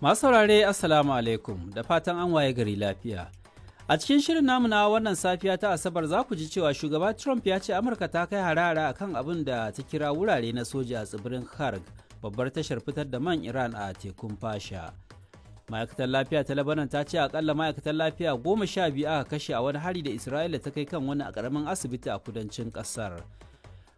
Masu saurare, Assalamu alaikum, da fatan an waye gari lafiya. A cikin shirin namu na wannan safiya ta Asabar, za ku ji cewa shugaba Trump ya ce Amurka ta kai hare-hare akan abin da ta kira wurare na soja a tsibirin Kharg, babbar tashar fitar da man Iran a tekun Fasha. Ma'aikatar lafiya ta Lebanon ta ce akalla ma'aikatan lafiya 12 aka kashe a wani hari da Isra'ila ta kai kan wani a karamin asibiti a kudancin kasar.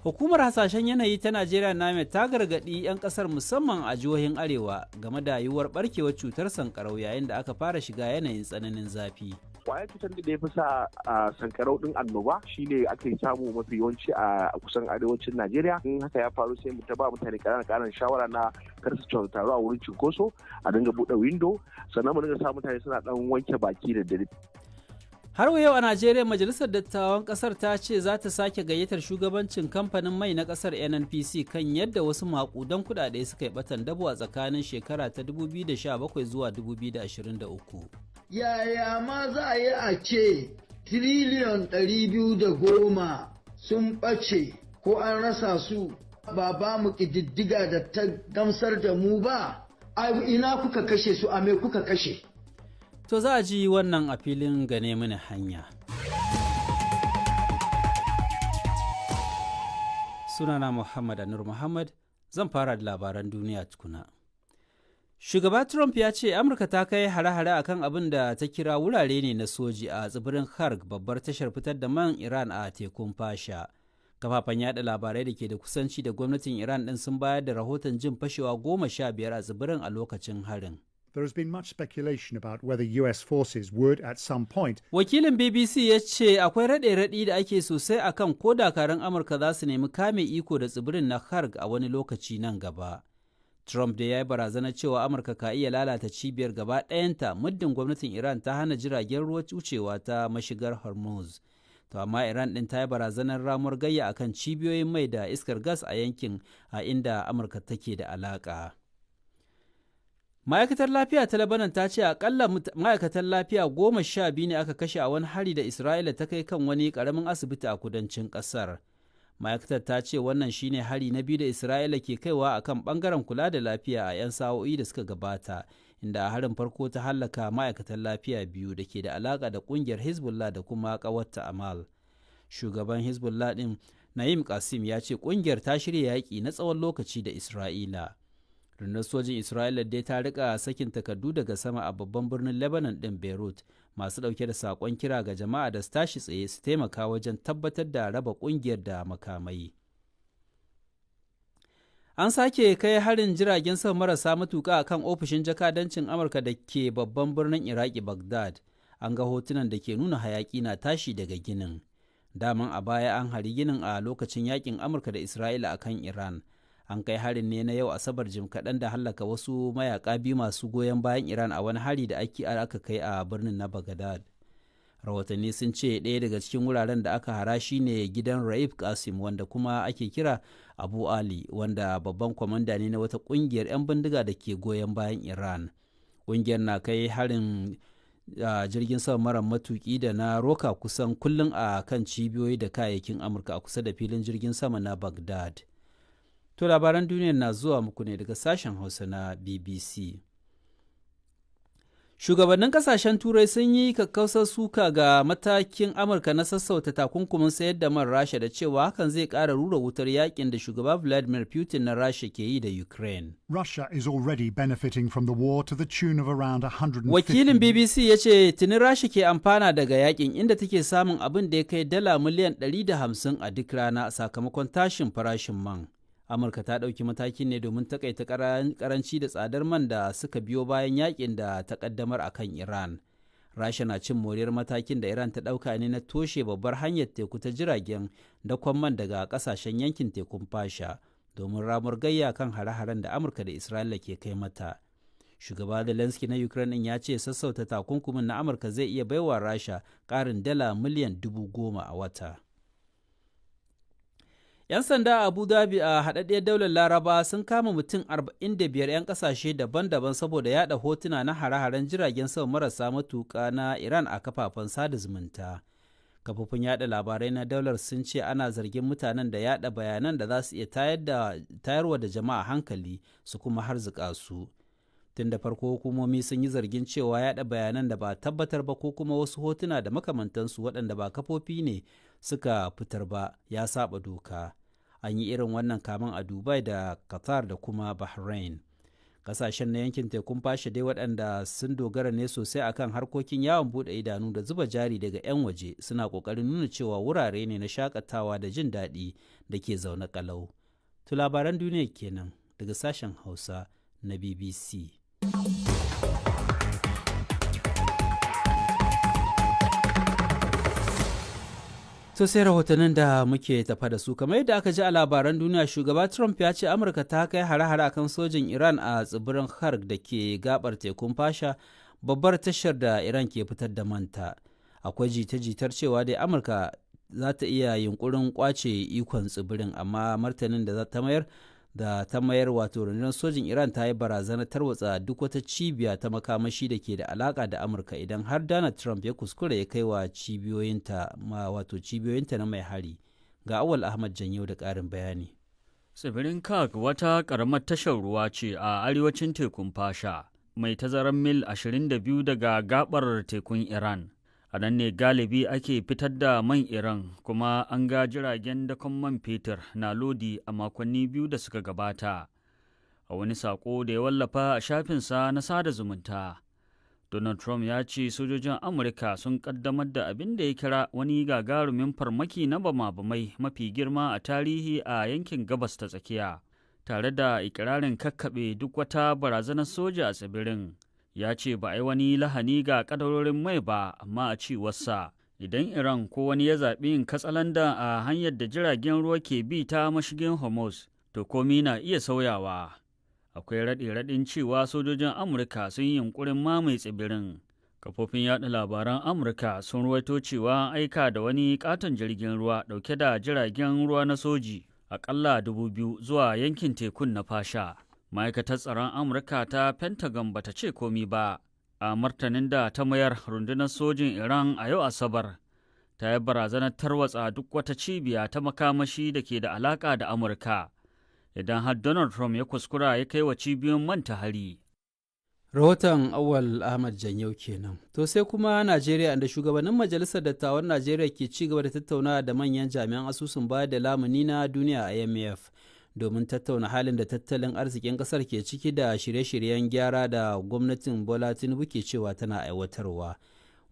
Hukumar hasashen yanayi ta Najeriya, NIMET, ta gargaɗi 'yan ƙasar, musamman a jihohin Arewa, game da yiwuwar barkewar cutar sankarau yayin da aka fara shiga yanayin tsananin zafi. Kwayar cutar da ya fi sa a sankarau din annoba shine ake samu mafi yawanci a kusan arewacin Najeriya. In haka ya faru, sai mu ta ba mutane ƙananan ƙananan shawara na kar su taru a wurin cunkoso, a dinga buɗe window, sannan mu dinga sa mutane suna ɗan wanke baki da dare. Har yau a Najeriya, Majalisar Dattawan Kasar ta ce za ta sake gayyatar shugabancin kamfanin mai na kasar NNPC kan yadda wasu makudan kudade suka yi batan dabo a tsakanin shekara ta 2017 zuwa 2023. Yaya ma za a yi a ce tiriliyon 210 sun ɓace ko an rasa su, ba mu ƙididdiga da ta gamsar da mu ba? A ina kuka kashe su, a me kuka kashe? To, za a ji wannan a filin gane mini hanya. Sunana Muhammad Anur Muhammad, zan fara da labaran duniya tukuna. Shugaba Trump ya ce Amurka ta kai hare-hare akan abin da ta kira wurare ne na soji a tsibirin Kharg, babbar tashar fitar da man Iran a tekun Fasha. Kafafen yada labarai da ke da kusanci da gwamnatin Iran din sun bayar da rahoton jin fashewa 15 a tsibirin a lokacin harin. There has been much speculation about whether US forces would, at some point, Wakilin BBC ya ce akwai raɗe-raɗi da ake sosai akan ko dakarun Amurka za su nemi kame iko da tsibirin na Kharg a wani lokaci nan gaba. Trump da ya yi barazanar cewa Amurka ka iya lalata cibiyar gaba ɗayanta muddin gwamnatin Iran ta hana jiragen ruwa wucewa ta mashigar Hormuz. To amma Iran ɗin ta yi barazanar ramuwar gayya akan cibiyoyin mai da iskar gas a yankin a inda Amurka take da alaƙa. Ma'aikatar lafiya ta Lebanon ta ce akalla ma'aikatan lafiya 12 ne aka kashe a wani hari da Isra'ila ta kai kan wani karamin asibiti a kudancin kasar. Ma'aikatar ta ce wannan shine hari na biyu da Isra'ila ke kaiwa a kan bangaren kula da lafiya a 'yan sa'o'i da suka gabata, inda a harin farko ta hallaka ma'aikatan lafiya biyu da ke da alaka da kungiyar Hezbollah da kuma kawarta Amal. Shugaban Hezbollah din, Na'im Qasim, ya ce kungiyar ta shirya yaƙi na tsawon lokaci da Isra'ila. Rundunar sojin Isra'ila dai ta rika sakin takardu daga sama a babban birnin Lebanon din, Beirut, masu dauke da sakon kira ga jama'a da su tashi tsaye su taimaka wajen tabbatar da raba kungiyar da makamai. An sake kai harin jiragen sama marasa matuka a kan ofishin jakadancin Amurka da ke babban birnin Iraki, Baghdad. An ga hotunan da ke nuna hayaki na tashi daga ginin. Daman a baya an hari ginin a lokacin yakin Amurka da Isra'ila akan Iran. An kai harin ne na yau Asabar jim kaɗan da hallaka wasu mayaka biyu masu goyon bayan Iran a wani hari da ake aka kai a birnin na Baghdad. Rahotanni sun ce ɗaya daga cikin wuraren da aka hara shine gidan Raif Kasim, wanda kuma ake kira Abu Ali, wanda babban kwamanda ne na wata ƙungiyar 'yan bindiga da ke goyon bayan Iran. Ƙungiyar na kai harin jirgin sama mara matuki da na roka kusan kullum a kan cibiyoyi da kayayyakin Amurka a kusa da filin jirgin sama na Baghdad. To, labaran duniyar na zuwa muku ne daga sashen Hausa na BBC. Shugabannin kasashen Turai sun yi kakkausar suka ga matakin Amurka na sassauta takunkumin sayar da man Rasha, da cewa hakan zai ƙara rura wutar yakin da shugaba Vladimir Putin na Rasha ke yi da Ukraine. Russia is already benefiting from the war to the tune of around 150 Wakilin BBC ya ce tuni Rasha ke amfana daga yakin, inda take samun abin da ya kai dala miliyan 150 a duk rana sakamakon tashin farashin man. Amurka ta ɗauki matakin ne domin takaita karanci da tsadar man da suka biyo bayan yakin da ta kaddamar a kan Iran. Rasha na cin moriyar matakin da Iran ta ɗauka ne na toshe babbar hanyar teku ta jiragen dakon man daga ƙasashen yankin tekun Fasha, domin ramuwar gayya kan hare-haren da Amurka da Isra'ila ke kai mata. Shugaba Zelensky na Ukraine ɗin ya ce sassauta takunkumin na Amurka zai iya baiwa Rasha ƙarin dala miliyan 10,000 a wata. 'Yan sanda a Abu Dhabi a haɗaɗɗiyar daular Laraba sun kama mutum 45 'yan ƙasashe daban-daban saboda yada hotuna na hare-haren jiragen sama marasa matuƙa na Iran a kafafen sada zumunta. Kafofin yada labarai na daular sun ce ana zargin mutanen da yada bayanan da za su iya tayarwa da jama'a hankali su kuma harzuka su. Tun da farko hukumomi sun yi zargin cewa yaɗa bayanan da ba tabbatar ba ko kuma wasu hotuna da makamantansu waɗanda ba kafofi ne suka fitar ba ya saba doka. An yi irin wannan kaman a Dubai da Qatar da kuma Bahrain. Kasashen na yankin tekun fashe dai waɗanda sun dogara ne sosai akan harkokin yawon buɗe idanu da zuba jari daga 'yan waje suna ƙoƙarin nuna cewa wurare ne na shakatawa da jin daɗi da ke zaune ƙalau. To labaran duniya kenan daga sashen Hausa na BBC. To sai rahotannin da muke tafa da su. Kamar yadda aka ji a labaran duniya, shugaba Trump ya ce Amurka ta kai hare-hare akan sojin Iran a tsibirin Kharg da ke gabar tekun Fasha, babbar tashar da Iran ke fitar da manta. Akwai jita-jitar cewa dai Amurka za ta iya yunkurin kwace ikon tsibirin, amma martanin da za ta mayar da ta mayar, wato rundunar sojin Iran ta yi barazanar tarwatsa duk wata cibiya ta makamashi da ke da alaka da Amurka idan har Donald Trump ya kuskure ya kai wa cibiyoyinta ma wato cibiyoyinta na mai hari. Ga Awal Ahmad Janyau da ƙarin bayani. Tsibirin Kak wata ƙaramar tashar ruwa ce a arewacin tekun Fasha, mai tazarar mil 22 daga gabar tekun Iran. A nan ne galibi ake fitar da man Iran, kuma an ga jiragen dakon man fetur na lodi a makonni 2 da suka gabata. A wani saƙo da ya wallafa a shafinsa na sada zumunta, Donald Trump ya ce sojojin Amurka sun ƙaddamar da abin da ya kira wani gagarumin farmaki na bama-bamai mafi girma a tarihi a yankin Gabas ta Tsakiya, tare da ikirarin kakkaɓe duk wata barazanar soja a tsibirin. Ya ce ba a yi wani lahani ga kadarorin mai ba, amma a cewarsa idan Iran ko wani ya zaɓi yin katsalanda a hanyar da jiragen ruwa ke bi ta mashigin Hormuz, to komi na iya sauyawa. Akwai raɗe-raɗin cewa sojojin Amurka sun yi yunkurin mamaye tsibirin. Kafofin yaɗa labaran Amurka sun ruwaito cewa aika da wani katon jirgin ruwa ɗauke da jiragen ruwa na soji aƙalla 2,000 zuwa yankin tekun na Fasha. Ma'aikatar tsaron Amurka ta Pentagon bata ce komi ba. A martanin da ta mayar, rundunar sojin Iran a yau Asabar ta yi barazanar tarwatsa duk wata cibiya ta makamashi da ke da alaka da Amurka idan har Donald Trump ya kuskura ya kai wa cibiyoyin manta hari. Rahoton Awal Ahmad Janyau kenan. To sai kuma Najeriya, inda shugabannin Majalisar Dattawan Najeriya ke ci gaba da tattaunawa da manyan jami'an asusun bayar da lamuni na duniya, IMF, domin tattauna halin da tattalin arzikin kasar ke ciki da shirye-shiryen gyara da gwamnatin Bola Tinubu ke cewa tana aiwatarwa.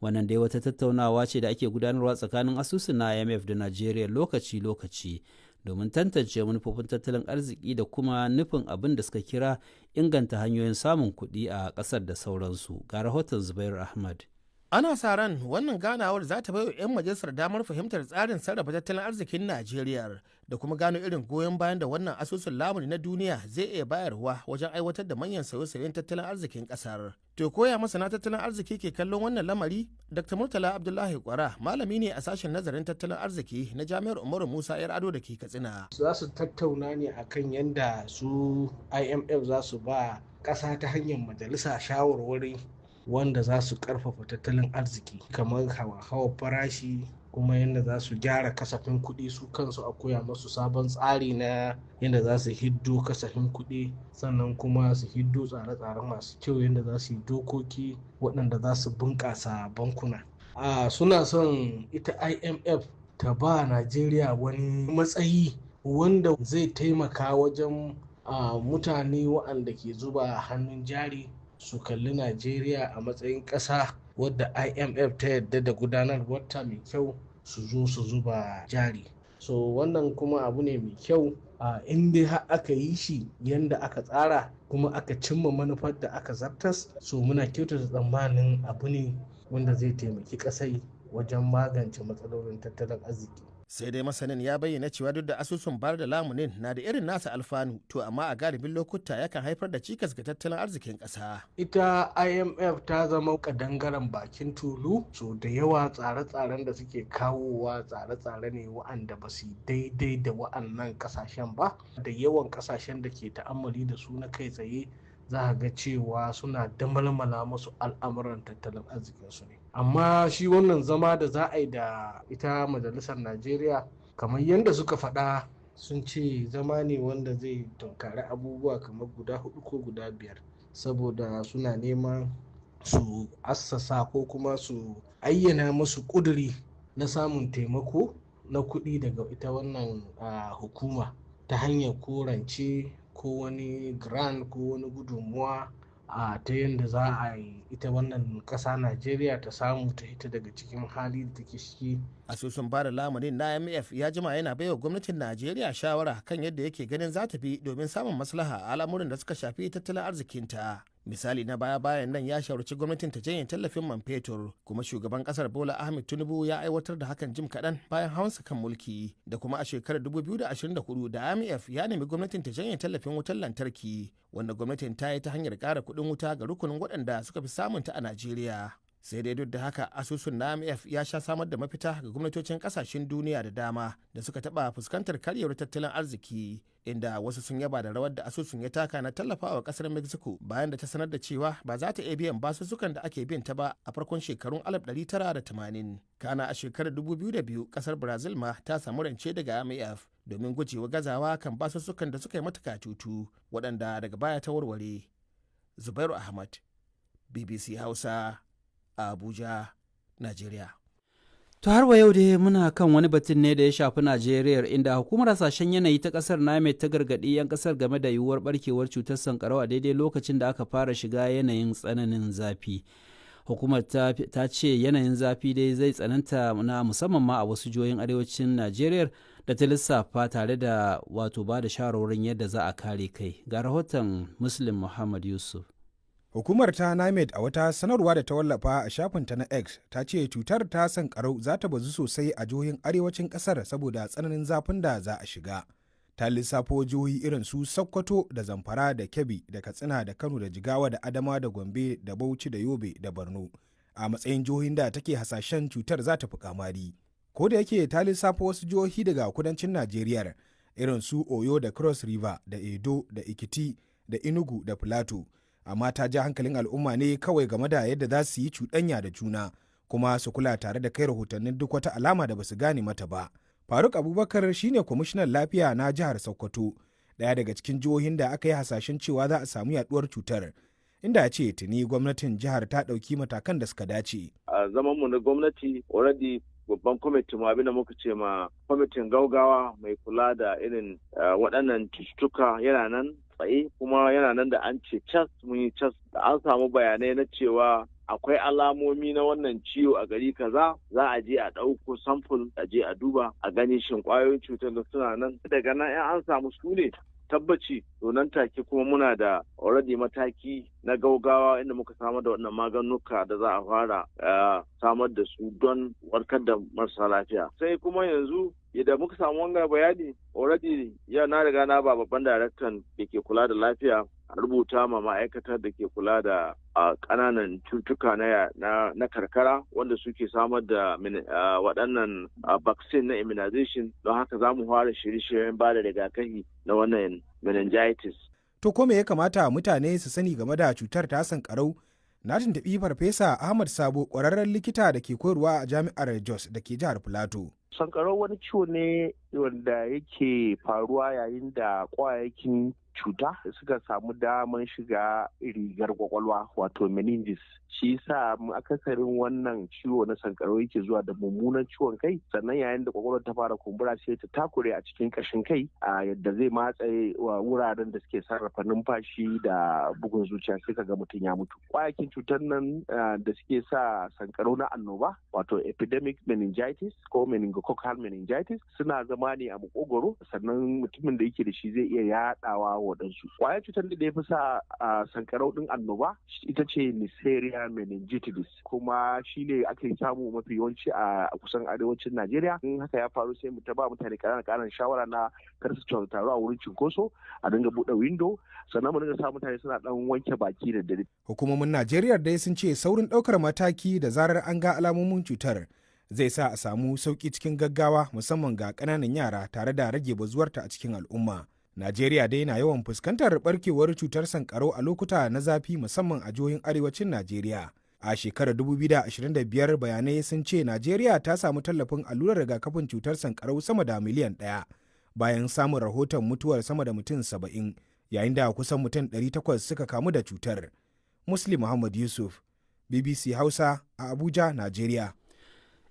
Wannan dai wata tattaunawa ce da ake gudanarwa tsakanin asusun na IMF da Najeriya lokaci-lokaci domin tantance manufofin tattalin arziki da kuma nufin abin da suka kira inganta hanyoyin samun kuɗi a ƙasar da sauransu. Ga rahoton Zubair Ahmad. Ana sa ran wannan ganawar za ta baiwa 'yan majalisar damar fahimtar tsarin sarrafa tattalin arzikin Najeriya da kuma gano irin goyon bayan da wannan asusun lamuni na duniya zai iya bayarwa wajen aiwatar da manyan sauye-sauyen tattalin arzikin kasar. To koya masana tattalin arziki ke kallon wannan lamari? Dr. Murtala Abdullahi Kwara malami ne a sashen nazarin tattalin arziki na Jami'ar Umaru Musa Yar Ado da ke Katsina. Za su tattauna ne akan yadda su IMF za su ba ƙasa ta hanyar majalisa shawarwari wanda za su karfafa tattalin arziki, kamar hawa farashi, kuma yadda za su gyara kasafin kuɗi su kansu, a koya masu sabon tsari na yadda za su hiddo kasafin kuɗi, sannan kuma su hiddo tsare-tsare masu kyau yadda za su yi dokoki waɗanda za su bunƙasa bankuna. A suna son ita IMF ta ba Najeriya wani matsayi wanda zai taimaka wajen mutane waɗanda ke zuba hannun jari su kalli Najeriya a matsayin ƙasa wadda IMF ta yadda da gudanarwarta mai kyau, su zo su zuba jari. So wannan kuma abu ne mai kyau a in dai har aka yi shi yadda aka tsara kuma aka cimma manufar da aka zartas. So muna kyautata tsammanin abu ne wanda zai taimaki ƙasai wajen magance matsalolin tattalin arziki. Sai dai masanin ya bayyana cewa duk da asusun bayar da lamunin na da irin nasa alfanu, to amma a galibin lokuta yakan haifar da cikas ga tattalin arzikin ƙasa. Ita IMF ta zama kadangaren bakin tulu. So da yawa tsare-tsaren da suke kawowa tsare-tsare ne wa'anda ba su daidai da wa'annan kasashen ba. Da yawan kasashen da ke ta'ammali da su na kai tsaye, za a ga cewa suna damalmala musu al'amuran tattalin arzikinsu ne. Amma shi wannan zama da za a yi da ita majalisar Najeriya, kamar yadda suka faɗa, sun ce zama ne wanda zai tunkari abubuwa kamar guda hudu ko guda biyar. Saboda suna neman su assasa ko kuma su ayyana musu ƙuduri na samun taimako na kuɗi daga ita wannan hukuma ta hanyar ko rance ko wani grant ko wani gudunmuwa a ta yadda za a yi ita wannan ƙasa Najeriya ta samu ta hita daga cikin hali da take ciki. Asusun bada lamunin na IMF ya jima yana baiwa gwamnatin Najeriya shawara kan yadda yake ganin za ta bi domin samun maslaha a al'amuran da suka shafi tattalin arzikinta. Misali na baya-bayan nan, ya shawarci gwamnatin ta janye tallafin man fetur, kuma shugaban kasar Bola Ahmed Tinubu ya aiwatar da hakan jim kaɗan bayan hawansa kan mulki. Da kuma a shekarar 2024 da IMF ya nemi gwamnatin ta janye tallafin wutar lantarki, wanda gwamnatin ta yi ta hanyar ƙara kuɗin wuta ga rukunin waɗanda suka fi samunta a Najeriya. Sai dai duk da haka, asusun na IMF ya sha samar da mafita ga gwamnatocin kasashen duniya da dama da suka taba fuskantar karyewar tattalin arziki, inda wasu sun yaba da rawar da asusun ya taka na tallafawa kasar Mexico bayan da ta sanar da cewa ba za ta iya biyan basussukan da ake bin ta ba a farkon shekarun 1980. Kana a shekarar 2002 kasar Brazil ma ta samu rance daga IMF domin gujewa gazawa kan basussukan da suka yi mata katutu, waɗanda daga baya ta warware. Zubairu Ahmad, BBC Hausa, Abuja, Najeriya. To har wa yau dai muna kan wani batun ne da ya shafi Najeriya, inda hukumar hasashen yanayi ta kasar NIMET ta gargaɗi 'yan kasar game da yiwuwar barkewar cutar sankarau a daidai lokacin da aka fara shiga yanayin tsananin zafi. Hukumar ta ce yanayin zafi dai zai tsananta na musamman ma a wasu jihohin arewacin Najeriya da ta lissafa, tare da wato ba da shawarwarin yadda za a kare kai. Ga rahoton Muslim Muhammad Yusuf. Hukumar ta NIMET, a wata sanarwa da ta wallafa a shafinta na X, ta ce cutar ta sankarau za ta bazu sosai a jihohin arewacin kasar saboda tsananin zafin da za a shiga. Ta lissafo jihohi irin su Sokoto da Zamfara da Kebbi da Katsina da Kano da Jigawa da Adama da Gombe da Bauchi da Yobe da Borno a matsayin jihohin da take hasashen cutar za ta fi kamari. Ko da yake ta lissafo wasu jihohi daga kudancin Najeriya irin su Oyo da Cross River da Edo da Ikiti da Enugu da Plateau, amma ta ja hankalin al'umma ne kawai game da yadda za su yi cuɗanya da juna kuma su kula tare da kai rahotannin duk wata alama da basu gane mata ba. Faruk Abubakar shine kwamishinan lafiya na jihar Sokoto, ɗaya daga cikin jihohin da aka yi hasashen cewa za a samu yaduwar cutar, inda ya ce tuni gwamnatin jihar ta ɗauki matakan da suka dace. A zaman mu na gwamnati, already babban kwamitin mu, abinda muka ce ma kwamitin gaugawa mai kula da irin waɗannan cututtuka, yana nan tsaye kuma yana nan da an ce cas mun yi cas. Da an samu bayanai na cewa akwai alamomi na wannan ciwo a gari kaza, za a je a ɗauko sample, a je a duba a gani shin ƙwayoyin cutar da suna nan. Daga nan in an samu su ne tabbaci, to nan take kuma muna da already mataki na gaugawa inda muka samar da wannan maganuka da za a fara samar da su don warkar da marasa lafiya. Sai kuma yanzu idan muka samu wannan bayani, already ya na riga na ba babban daraktan da ke kula da lafiya a rubuta ma ma'aikatar da ke kula da ƙananan cutuka na karkara wanda suke samar da waɗannan vaccine na immunization. Don haka za mu fara shirye-shiryen ba da rigakafi na wannan meningitis. To ko me ya kamata mutane su sani game da cutar ta sankarau? Na tuntuɓi Farfesa Ahmad Sabo, ƙwararren likita da ke koyarwa a Jami'ar Jos da ke jihar Filato. Sankarau wani ciwo ne wanda yake faruwa yayin da ƙwayakin cuta suka samu damar shiga rigar kwakwalwa, wato meninges. Shi sa akasarin wannan ciwo na sankarau yake zuwa da mummunan ciwon kai. Sannan yayin da kwakwalwar ta fara kumbura, sai ta takure a cikin kashin kai a yadda zai matse wa wuraren da suke sarrafa numfashi da bugun zuciya, sai kaga mutum ya mutu. Kwayakin cutar nan da suke sa sankarau na annoba, wato epidemic meningitis ko meningococcal meningitis, suna zama ne a makogoro. Sannan mutumin da yake da shi zai iya yaɗawa waɗansu. Kwayar cutar da ya fi sa sankarau ɗin annoba ita ce Neisseria meningitidis, kuma shi ne ake samu mafi yawanci a kusan arewacin Najeriya. In haka ya faru, sai mu ta ba mutane ƙananan ƙananan shawara na kar su taru a wurin cunkoso, a dinga buɗe window, sannan mu dinga sa mutane suna ɗan wanke baki da dare. Hukumomin Najeriya dai sun ce saurin ɗaukar mataki da zarar an ga alamomin cutar zai sa a samu sauƙi cikin gaggawa, musamman ga ƙananan yara, tare da rage bazuwarta a cikin al'umma. Najeriya dai na yawan fuskantar barkewar cutar sankarau a lokuta na zafi, musamman a jihohin arewacin Najeriya. A shekarar 2025, bayanai sun ce Najeriya ta samu tallafin allurar rigakafin cutar sankarau sama da miliyan 1 bayan samun rahoton mutuwar sama da mutum 70. Yayin da kusan mutum 800 suka kamu da cutar. Muslim Muhammad Yusuf, BBC Hausa a Abuja, Najeriya.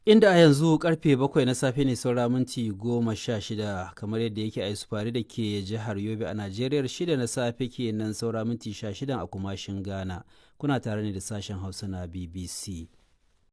Inda a yanzu karfe 7 na safe ne saura minti 16, kamar yadda yake a Yusufari da ke jihar Yobe a Najeriya, 6 na safe kenan saura minti 16 a kumashin Ghana. Kuna tare ne da sashen Hausa na BBC.